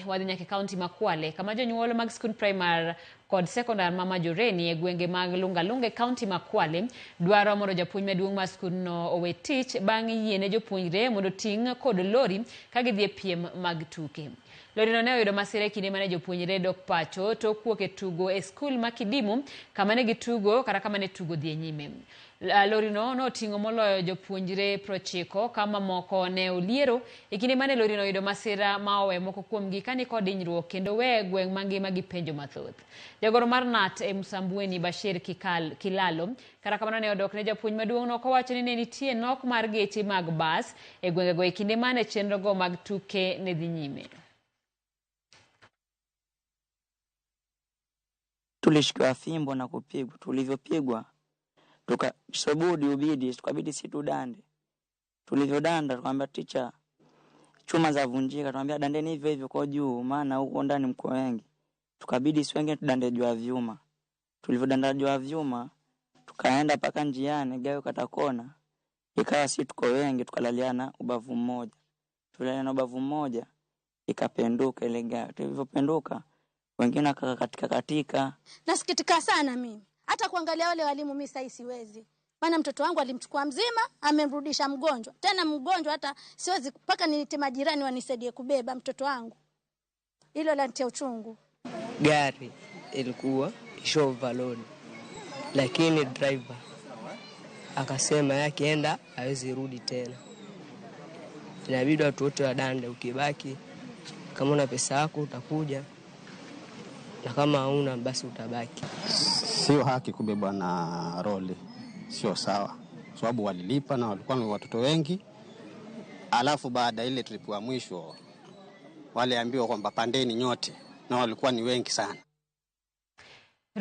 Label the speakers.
Speaker 1: Wadhi nyaka e kaunti ma Kwale kama jonyuol mag skund primar kod sekondar ma Majoreni e gwenge mag Lungalunga e kaunti ma Kwale dwaro mondo japuonj maduong' mar skundno owe tich bang' yiene jopuonjre mondo oting' kod lori ka gidhi e piem mag tuke. Lorino ne oyudo masira e kinde mane jopuonjre dok pacho tok wuok e tugo e skul ma Kidimu kama ne gitugo kata kama ne tugo dhi e nyime. Lorino noting'o moloyo jopuonjre 90 ka mamoko ne oliero e kinde mane lorino oyudo masira ma owe moko kuomgi ka nikod hinyruok kendo we gweng' mangima gi penjo mathoth. Jagoro mar KNUT e Msambweni Bashir Kilalo kata kamano ne odok ne japuonj maduong'no kowacho ni ne nitie nok mar geche mag bas e gwengego e kinde mane chenrogo mag tuke ne dhi nyime.
Speaker 2: Tulishikiwa fimbo na kupigwa, tulivyopigwa tukasobudi ubidi tukabidi si tudande. Tulivyodanda tukamwambia ticha, chuma za vunjika, tukamwambia dandeni hivyo hivyo kwa juu, maana huko ndani mko wengi. Tukabidi si wengine tudande juu ya vyuma. Tulivyodanda juu ya vyuma tukaenda mpaka njiani, gari kata kona, ikawa si tuko wengi, tukalaliana ubavu mmoja. Tulaliana ubavu mmoja, ikapenduka ile gari. Tulivyopenduka wengine wakakatika katika.
Speaker 3: Nasikitika sana mimi, hata kuangalia wale walimu mimi sasa siwezi, maana mtoto wangu alimchukua mzima, amemrudisha mgonjwa, tena mgonjwa hata siwezi, mpaka niite majirani wanisaidie kubeba mtoto wangu. Hilo lanitia uchungu.
Speaker 4: Gari ilikuwa isho overload, lakini driver akasema yakienda hawezi rudi tena, inabidi watu wote wadande. Ukibaki kama una pesa yako utakuja, na kama hauna basi utabaki.
Speaker 5: Sio haki kubebwa na roli, sio sawa, sababu walilipa na walikuwa na watoto wengi. Alafu baada ile trip ya mwisho waliambiwa kwamba pandeni nyote, na walikuwa ni wengi sana.